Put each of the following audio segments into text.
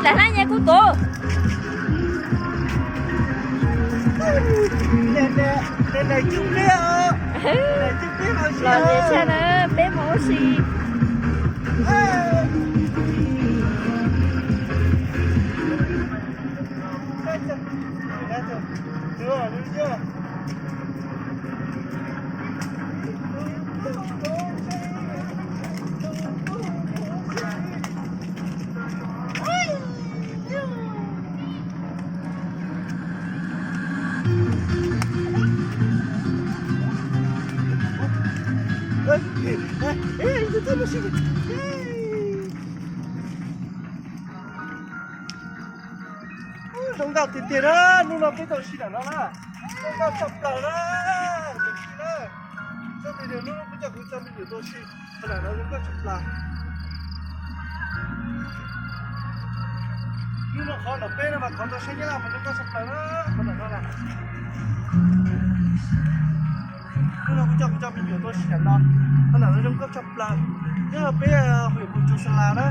Lam hlab nyias kuv tus. Los nyias tshaj na, peb mus ua si. Zoo nkauj tiag tiag na, hnub no peb tau si ntawm no na. Zoo nkauj tshaj plaws na. Tus tij na, tsob ntawm no kuv coj kuv txoj me nyuam tuaj si, qhov ntawm no zoo nkauj tshaj plaws. Hnub no qhov ntawm peb no mas qhov ntawm sab Nyab Laj mas zoo nkauj tshaj plaws na, qhov ntawm no na. Hnub no kuv coj kuv cov me nyuam tuaj si ntawm no, qhov ntawm no zoo nkauj tshaj plaws. Nyob peb hauv mus tsuas Sa Las na,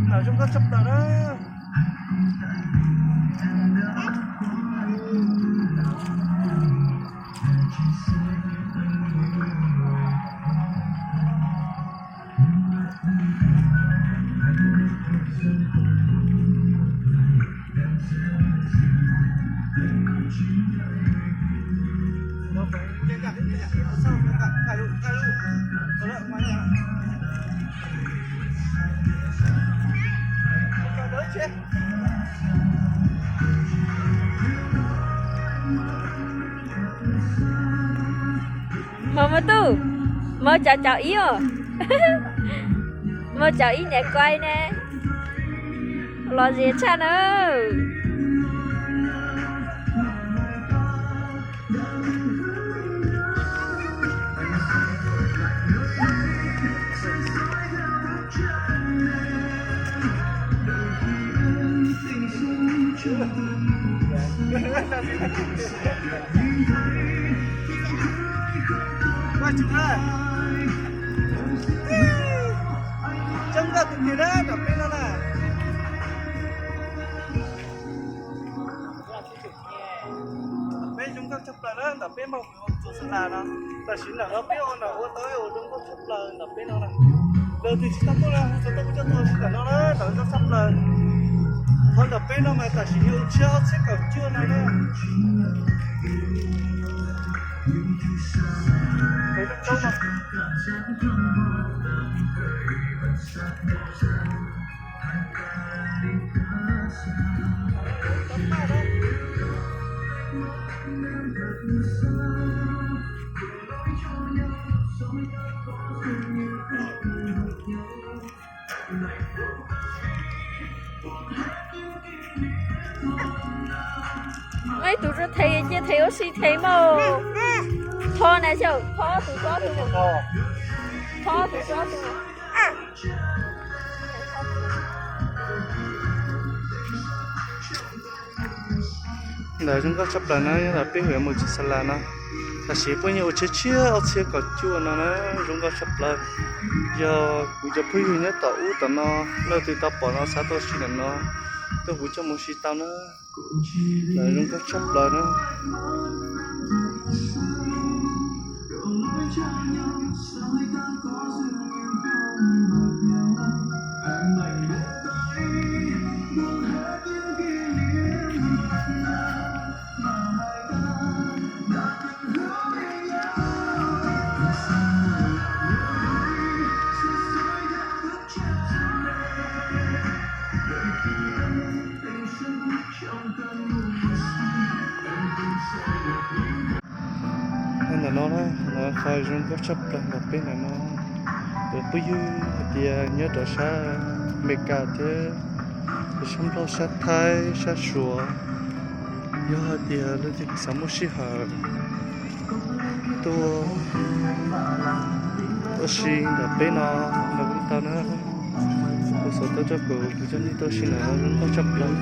ntawm zoo nkauj tshaj plaws na. Mos mos tub, mos caum caum ib os. Mos caum ib niam kuai ne, los zem tshaj na. Zoo nkauj tiag tiag na nram peb no na. Peb zoo nkauj tshaj plaws na, ntawm peb npaj mus ua tsuas Sa Las no. Tam sim ntawm no peb ua ntawm ua tau ib ua zoo nkauj tshaj plaws ntawm peb no na. Leej twg tsis tau tuaj no, txog tuaj kuv coj tuaj si ntawm no na, ntawm zoo nkauj tshaj plaws. Qhov ntawm peb no mas tam sim yog tshiab ob txhiab kaum cuaj no na. Ib tug rau them cia them ua si them mas. Tho na xyaum, tho tus tsob tus. Tho tus tsob tus. Ntawm zoo nkauj tshaj plaws na, yog peb hauv mus tsuas Sa Las no. Tam sim peb nyob ua tshiab tshiab ob txhiab kaum cuaj no na, zoo nkauj tshaj plaws. Yog kuv cov phooj ywg nyob tom ub tom no, leej twg tau pom no xav tuaj si ntawm no, tuaj kuv coj mus si tau na. Ntawm zoo nkauj tshaj plaws na. Ntawm no na, qhov zoo nkauj tshaj plaws ntawm peb ntawm no, tus phooj ywg hais tias nyob rau sab Amelikas thiab sab Nplog, sab Thaib, sab Suav, yog hais tias leej twg xav muaj sij hawm tuaj ua si ntawm peb no los kuj tau na. Kuv xav tuaj coj kuv, kuv coj nej tuaj si ntawm no zoo nkauj tshaj plaws.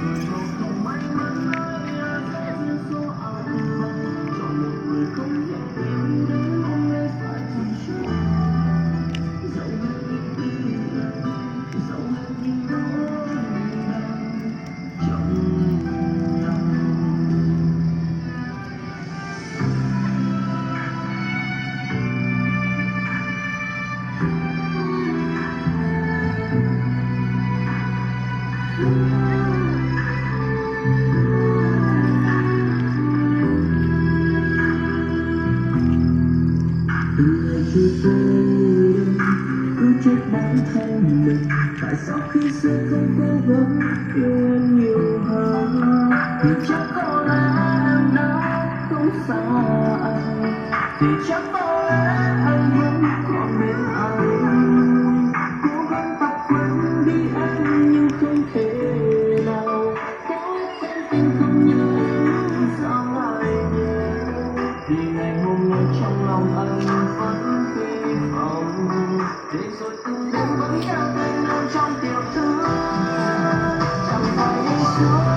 Tại sao khi xưa không cố gắng yêu em nhiều hơn? Thì chắc có lẽ em đã không xa anh. Thì chắc có lẽ anh vẫn còn bên anh. Cố gắng tập quên đi em nhưng không thể nào. Có con tim không như em sao lại nhớ. Vì ngày hôm nay trong lòng anh vẫn hy vọng. Để rồi từng đêm vẫn theo tên em trong tiềm thức. Chẳng phải ngày xưa